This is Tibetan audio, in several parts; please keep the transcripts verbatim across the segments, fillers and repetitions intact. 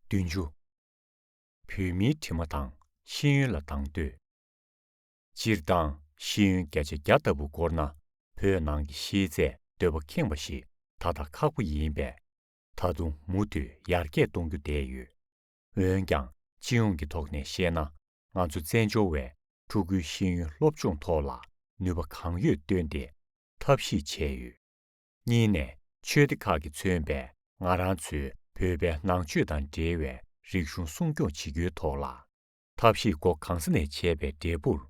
བདུན་ཅུ། བོད་མིའི་དྲི་མ་དང་ཤེས་ཡོན་ལ་དང་དོད། སྤྱིར་བཏང་ཤེས་ཡོན་བརྒྱ་ཆ་བརྒྱ་ལྟ་བུ་བསྐོར་ན། བོད་ནང་གི་ཤེས་ཚད་འདོད་པ་ཁེངས་པ་ཞིག་ད་ལྟ་ཁག་པོ་ཡིན་པས། ད་དུང་མུ་མཐུད་ཡར་རྒྱས་གཏོང་རྒྱུ་བསྡད་ཡོད། འོན་ཀྱང་སྤྱི་ཡོངས་ཀྱི་ཐོག་ནས་བཤད་ན། ང་ཚོ་བཙན་བྱོལ་བས་ཕྲུ་གུའི་ཤེས་ཡོན་སློབ་སྦྱོང་ཐོག་ལ་ནུས་པ་གང་ཡོད་བཏོན་ཏེ་ཐབས་ཤེས་བྱས་ཡོད། གཉིས་ནས་ཆོས་སྡེ་ཁག་གིས་མཚོན་པའི་ང་རང་ཚོའི་བོད་པའི་ནང་ཆོས་དང་འབྲེལ་བའི་རིག་གཞུང་སྲུང་སྐྱོང་བྱེད་རྒྱུའི་ཐོག་ལ། ཐབས་ཤེས་སྒོ་གང་ས་ནས་བྱས་པའི་འབྲས་བུར།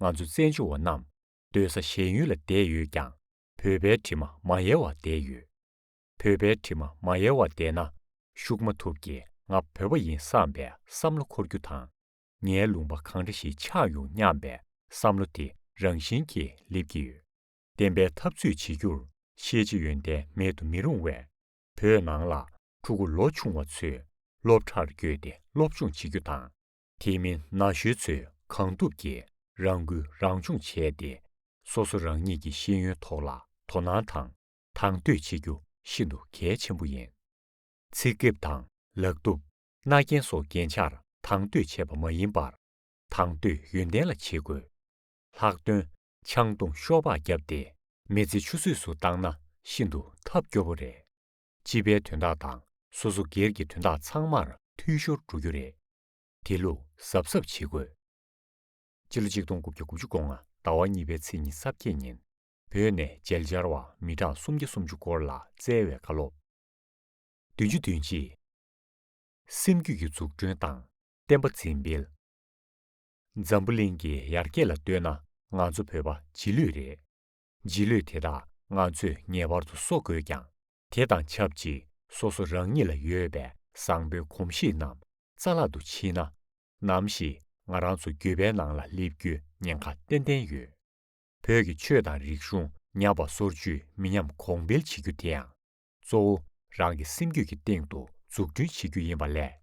ང་ཚོ་བཙན་བྱོལ་བ་རྣམས་སྡོད་ས་གཞན་ཡུལ་ལ་བསྡད་ཡོད་ཀྱང་། བོད་པའི་དྲི་མ་མ་ཡལ་བར་བསྡད་ཡོད། བོད་པའི་དྲི་མ་མ་ཡལ་བར་བསྡད་ན། ཤུགས་མ་ཐུབ་ཀྱིས་ང་བོད་པ་ཡིན་བསམ་པའི་བསམ་བློ་འཁོར་རྒྱུ་དང་། ངའི་ལུང་པ་གང་འདྲ་ཞིག་ཆགས་ཡོང་སྙམ་པའི་བསམ་བློ་དེ་རང་བཞིན་གྱིས་སླེབས་ཀྱི་ཡོད། བདེན་པའི་འཐབ་རྩོད་བྱེད་རྒྱུར་ཤེས་བྱ་ཡོན་ཏན་མེད་དུ་མི་རུང་བས། བོད་ནང་ལ་ཕྲུ་གུ་ལོ་ཆུང་བ་ཚོས་སློབ་གྲྭར་བསྐྱོད་དེ་སློབ་སྦྱོང་བྱེད་རྒྱུ་དང་། དེ་མིན་ན་གཞོན་ཚོས་གང་ཐུབ་ཀྱིས་རང་འགུལ་རང་སྦྱོང་བྱས་ཏེ། སོ་སོ་རང་ཉིད་ཀྱི་ཤེས་ཡོན་ཐོག་ལ་དོ་སྣང་དང་དང་དོད་བྱེད་རྒྱུ་ཤིན་ཏུ་གལ་ཆེན་པོ་ཡིན། ཚིག་རྒྱབ་དང་ལག་གདུབ། རྣ་རྒྱན་སོགས་རྒྱན་ཆར་དང་དོད་བྱས་པ་མ་ཡིན་པར། དང་དོད་ཡོན་ཏན་ལ་བྱེད་དགོས། ལྷག་དོན་ཆང་བཏུང་ཤོག་སྦག་བརྒྱབ་སྟེ་མི་ཚེ་ཆུད་ཟོས་སུ་བཏང་ན་ཤིན་ཏུ་ཐབས་སྐྱོ་པོ་རེད། སྤྱི་པའི་དོན་དག་དང་སོ་སོ་སྒེར་གྱི་དོན་དག་ཚང་མར་འཐུས་ཤོར་འགྲོ་རྒྱུ་རེད། དེ་ལུགས་གཟབ་གཟབ་བྱེད་དགོས། སྤྱི་ལོ་ཆིག་སྟོང་དགུ་བརྒྱ་དགུ་བཅུ་གོ་ལྔ་ཟླ་བ་གཉིས་པའི་ཚེས་ཉི་ཤུ་རྩ་བརྒྱད་ཉིན། བོད་ནས་མཇལ་བཅར་བ་མི་གྲངས་སུམ་བརྒྱ་སུམ་ཅུ་སྐོར་ལ་བསྩལ་བའི་བཀའ་སློབ། བདུན་ཅུ་དོན་གཅིག། སེམས་རྒྱུད་ཀྱི་འཛུགས་སྐྲུན་དང་བསྟན་པ་འཛིན་སྤེལ། འཛམ་བུ་གླིང་གི་ཡར་རྒྱས་ལ་ལྟོས་ན་ང་ཚོ་བོད་པ་རྗེས་ལུས་རེད། རྗེས་ལུས་དེ་དག་ང་ཚོས་ངེས་པར་དུ་གསོ་དགོས་ཀྱང་། དེ་དང་ཆབས་ཅིག་སོ་སོ་རང་ཉིད་ལ་ཡོད་པའི་བཟང་པོའི་གོམས་གཤིས་རྣམས་རྩ་བརླག་ཏུ་ཕྱིན་ན། ནམ་ཞིག་ང་རང་ཚོ་འགྱོད་པའི་ནང་ལ་སླེབས་རྒྱུའི་ཉེན་ཁ་ཏན་ཏན་ཡོད། བོད་ཀྱི་ཆོས་དང་རིག་གཞུང་ཉམས་པ་སོར་ཆུད་མི་ཉམས་གོང་འཕེལ་བྱེད་རྒྱུ་དེའང་། གཙོ་བོ་རང་གི་སེམས་རྒྱུད་ཀྱི་སྟེང་དུ་འཛུགས་སྐྲུན་བྱེད་རྒྱུ་ཡིན་པ་ལས།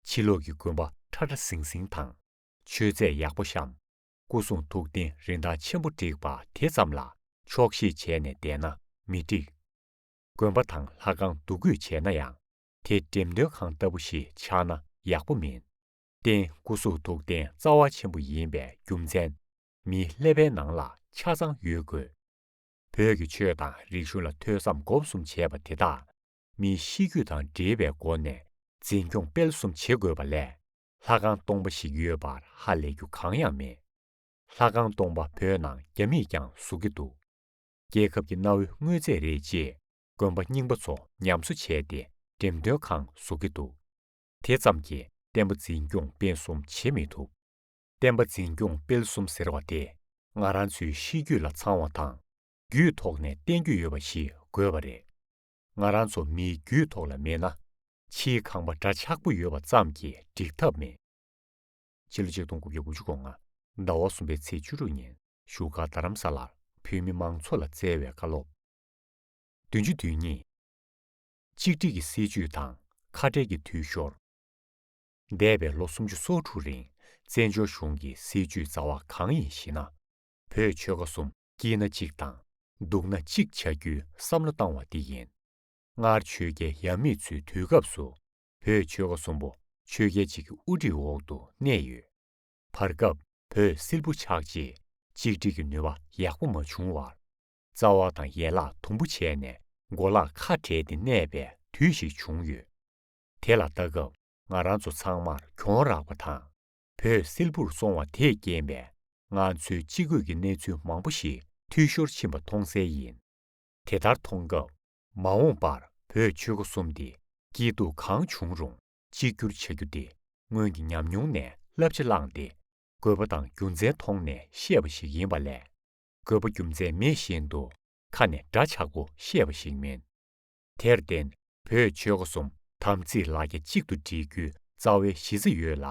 ཕྱི་ལོགས་ཀྱི་དགོན་པ་ཁྲ་ཁྲ་ཟིང་ཟིང་དང་། མཆོད་རྫས་ཡག་པོ་བཤམས། སྐུ་གསུང་ཐུགས་རྟེན་རིན་ཐང་ཆེན་པོ་བསྒྲིགས་པ་དེ་ཙམ་ལ་ཆོག་ཤེས་བྱས་ནས་བསྡད་ན་མི་འགྲིག། དགོན་པ་དང་ལྷ་ཁང་འདུ་འགོད་བྱས་ན་ཡང་། དེ་འགྲེམས་སྟོན་ཁང་ལྟ་བུ་ཞིག་ཆགས་ན་ཡག་པོ་མིན། རྟེན་སྐུ་གཟུགས་ཐུགས་རྟེན་རྩ་བ་ཆེན་པོ་ཡིན་པའི་རྒྱུ་མཚན། མིའི་ཀླད་པའི་ནང་ལ་ཆ་ཚང་ཡོད་དགོས། བོད་ཀྱི་ཆོས་དང་རིག་གཞུང་ལ་ཐོས་བསམ་སྒོམ་གསུམ་བྱས་པ་དེ་དག་མིའི་ཤེས་རྒྱུད་དང་འབྲེལ་བའི་སྒོ་ནས་འཛིན་སྐྱོང་སྤེལ་གསུམ་བྱེད་དགོས་པ་ལས། ལྷ་ཁང་སྟོང་པ་ཞིག་ཡོད་པར་ཧ་ལས་རྒྱུ་གང་ཡང་མེད། ལྷ་ཁང་སྟོང་པ་བོད་ནང་རྒྱ་མིས་ཀྱང་བཟོ་གི་འདུག། རྒྱལ་ཁབ་ཀྱི་གནའ་བོའི་དངོས་རྫས་རེད་ཅེས་དགོན་པ་རྙིང་པ་ཚོ་ཉམས་གསོ་བྱས་ཏེ་འགྲེམས་སྟོན་ཁང་བཟོ་གི་འདུག། དེ་ཙམ་གྱིས་བསྟན་པ་འཛིན་སྐྱོང་སྤེལ་གསུམ་བྱེད་མི་ཐུབ། བསྟན་པ་འཛིན་སྐྱོང་སྤེལ་གསུམ་ཟེར་བ་དེ་ང་རང་ཚོའི་ཤེས་རྒྱུད་ལ་ཚང་བ་དང་། རྒྱུད་ཐོག་ནས་བསྟན་རྒྱུ་ཡོད་པ་ཞིག་དགོས་པ་རེད། ང་རང་ཚོ་མིའི་རྒྱུད་ཐོག་ལ་མེད་ན། ཕྱིའི་ཁང་པ་འདྲ་ཆགས་པོ་ཡོད་པ་ཙམ་གྱིས་འགྲིག་ཐབས་མེད། ཕྱི་ལོ་ཆིག་སྟོང་དགུ་བརྒྱ་དགུ་བཅུ་གོ་ལྔ་ཟླ་བ་གསུམ་པའི་ཚེས་བཅུ་དྲུག་ཉིན་བཞུགས་སྒར་རྡ་རམ་ས་ལར་བོད་མི་མང་ཚོགས་ལ་བསྩལ་བའི་བཀའ་སློབ། བདུན་ཅུ་དོན་གཉིས། གཅིག་སྒྲིལ་གྱི་སྲིད་བྱུས་དང་ཁ་བྲལ་གྱི་འཐུས་ཤོར། འདས་པའི་ལོ་སུམ་ཅུ་སོ་དྲུག་རིང་བཙན་བྱོལ་གཞུང་གི་སྲིད་བྱུས་རྩ་བ་གང་ཡིན་ཞེ་ན། བོད་ཆོལ་ཁ་གསུམ་སྐྱིད་ན་གཅིག་དང་སྡུག་ན་གཅིག་བྱ་རྒྱུའི་བསམ་བློ་བཏང་བ་འདི་ཡིན། སྔར་ཆོས་རྒྱལ་ཡབ་མེས་ཚོའི་དུས་སྐབས་སུ་བོད་ཆོལ་ཁ་གསུམ་པོ་ཆོས་རྒྱལ་གཅིག་གི་དབུ་ཁྲིད་འོག་ཏུ་གནས་ཡོད། བར་སྐབས་བོད་སིལ་བུ་ཆགས་རྗེས་གཅིག་སྒྲིལ་གྱི་ནུས་པ་ཡག་པོ་མ་བྱུང་བར། རྩ་བ་དང་ཡན་ལག་དུམ་བུ་བྱས་ནས་གོ་ལག་ཁ་བྲལ་ཏེ་གནས་པའི་དུས་ཤིག་བྱུང་ཡོད། དེ་ལ་ལྟ་སྐབས་ང་རང་ཚོ་ཚང་མར་གྱོང་རག་པ་དང་། བོད་སིལ་བུར་སོང་བ་དེས་རྐྱེན་པས་ང་ཚོའི་གཅིག་སྒོས་ཀྱི་གནས་ཚུལ་མང་པོ་ཞིག་འཐུས་ཤོར་ཕྱིན་པ་མཐོང་གསལ་ཡིན། དེ་ལྟར་མཐོང་སྐབས། མ་འོངས་པར་བོད་ཆོལ་ཁ་གསུམ་འདི་སྐྱིད་སྡུག་གང་བྱུང་རུང་གཅིག་གྱུར་བྱ་རྒྱུ་དེ་སྔོན་གྱི་ཉམས་མྱོང་ནས་བསླབ་བྱ་བླངས་ཏེ། དགོས་པ་དང་རྒྱུ་མཚན་མཐོང་ནས་བཤད་པ་ཞིག་ཡིན་པ་ལས། དགོས་པ་རྒྱུ་མཚན་མེད་བཞིན་དུ་ཁ་ནས་འདྲ་ཆགས་པོ་བཤད་པ་ཞིག་མིན། དེར་བརྟེན་བོད་ཆོལ་ཁ་གསུམ་དམ་ཚིག་ལག་རྒྱ་གཅིག་ཏུ་སྒྲིལ་རྒྱུའི་རྩ་བའི་གཞི་རྩ་ཡོད་ལ།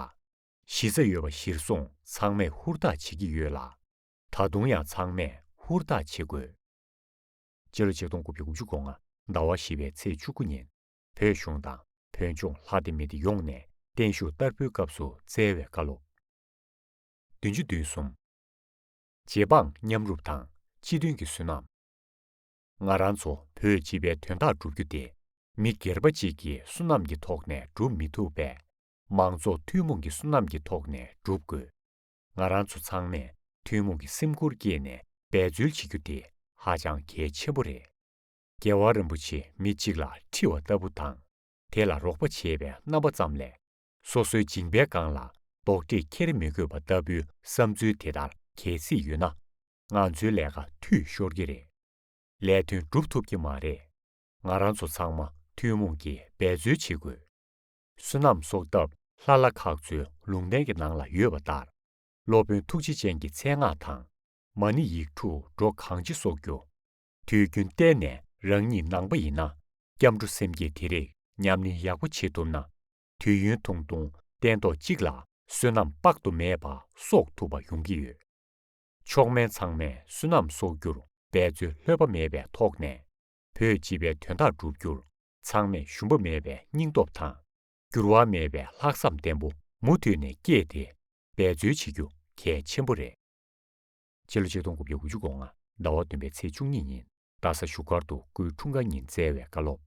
གཞི་རྩ་ཡོད་པ་གཞིར་བཟུང་ཚང་མས་ཧུར་ཐག་བྱེད་ཀྱི་ཡོད་ལ། ད་དུང་ཡང་ཚང་མས་ཧུར་ཐག་བྱེད་དགོས། སྤྱི་ལོ་ཆིག་སྟོང་དགུ་བརྒྱ་དགུ་བཅུ་གོ་ལྔ་ཟླ་བ་བཞི་པའི་ཚེས་བཅུ་དགུ་ཉིན་བོད་གཞུང་དང་བོད་ལྗོངས་ལྷ་སྡེ་མི་སྡེ་ཡོངས་ནས་བརྟན་བཞུགས་བསྟར་འབུལ་སྐབས་སུ་བསྩལ་བའི་བཀའ་སློབ། བདུན་ཅུ་དོན་གསུམ། རྗེ་འབངས་མཉམ་རུབ་དང་སྤྱི་མཐུན་གྱི་བསོད་ནམས། ང་རང་ཚོ་བོད་སྤྱི་པའི་དོན་དག་བསྒྲུབ་རྒྱུ་དེ་མི་སྒེར་པ་གཅིག་གི་བསོད་ནམས་ཀྱི་ཐོག་ནས་སྒྲུབ་མི་ཐུབ་པས། མང་ཚོགས་ཐུན་མོང་གི་བསོད་ནམས་ཀྱི་ཐོག་ནས་སྒྲུབ་དགོས། ང་རང་ཚོ་ཚང་མས་ཐུན་མོང་གི་སེམས་ཁུར་བསྐྱེད་ནས་འབད་རྩོལ་བྱེད་རྒྱུ་དེ་ཧ་ཅང་གལ་ཆེན་པོ་རེད། རྒྱལ་བ་རིན་པོ་ཆེ་མི་གཅིག་ལ་འཁྲི་བ་ལྟ་བུ་དང་། དེ་ལ་རོགས་པ་བྱེད་པའི་རྣམ་པ་ཙམ་ལས། སོ་སོའི་མཇིང་པའི་སྒང་ལ་རྡོག་ཁྲེས་འཁྱེར་མི་དགོས་པ་ལྟ་བུའི་བསམ་ཚུལ་དེ་ལྟར་གལ་སྲིད་ཡོད་ན། ང་ཚོའི་ལས་ཀ་འཐུས་ཤོར་གྱི་རེད། ལས་དོན་སྒྲུབ་ཐུབ་ཀྱི་མ་རེད། ང་རང་ཚོ་ཚང་མ་ཐུན་མོང་གིས་འབད་རྩོལ་བྱེད་དགོས། བསོད་ནམས་གསོག་ཐབས་ལྷ་ལྷ་ཁག་ཚོའི་ལུང་བསྟན་གྱི་ནང་ལ་ཡོད་པ་ལྟར། སློབ་དཔོན་ཐུགས་རྗེ་ཅན་གྱི་མཚན་སྔགས་དང་། མ་ཎི་ཡིག་དྲུག་འགྲོ་གང་ཆེ་གསོག་རྒྱུ། དུས་རྒྱུན་གཏན་ནས་རང་ཉིད་ནང་པ་ཡིན་ན། སྐྱབས་འགྲོ་སེམས་བསྐྱེད་དེ་རིགས་ཉམས་ལེན་ཡག་པོ་བྱེད་ཐུབ་ན། དུས་ཡུན་ཐུང་ཐུང་སྟན་ཐོག་གཅིག་ལ་བསོད་ནམས་དཔག་ཏུ་མེད་པ་གསོག་ཐུབ་པ་ཡོང་གི་ཡོད། མཆོག་དམན་ཚང་མས་བསོད་ནམས་གསོག་རྒྱུར་འབད་རྩོལ་ལྷོད་པ་མེད་པའི་ཐོག་ནས། བོད་སྤྱི་པའི་དོན་དག་བསྒྲུབ་རྒྱུར་ཚང་མས་ཞུམ་པ་མེད་པའི་སྙིང་སྟོབས་དང་། འགྱུར་བ་མེད་པའི་ལྷག་བསམ་བརྟན་པོ་མུ་མཐུད་ནས་བསྐྱེད་དེ་འབད་རྩོལ་བྱེད་རྒྱུ་གལ་ཆེན་པོ་རེད། ཕྱི་ལོ་ཆིག་སྟོང་དགུ་བརྒྱ་དགུ་བཅུ་གོ་ལྔ་ཟླ་བ་བདུན་པའི་ཚེས་བཅུ་གཉིས་ཉིན་རྡ་ས་བཞུགས་སྒར་དུ་སྐུའི་འཁྲུངས་སྐར་ཉིན་བསྩལ་བའི་བཀའ་སློབ།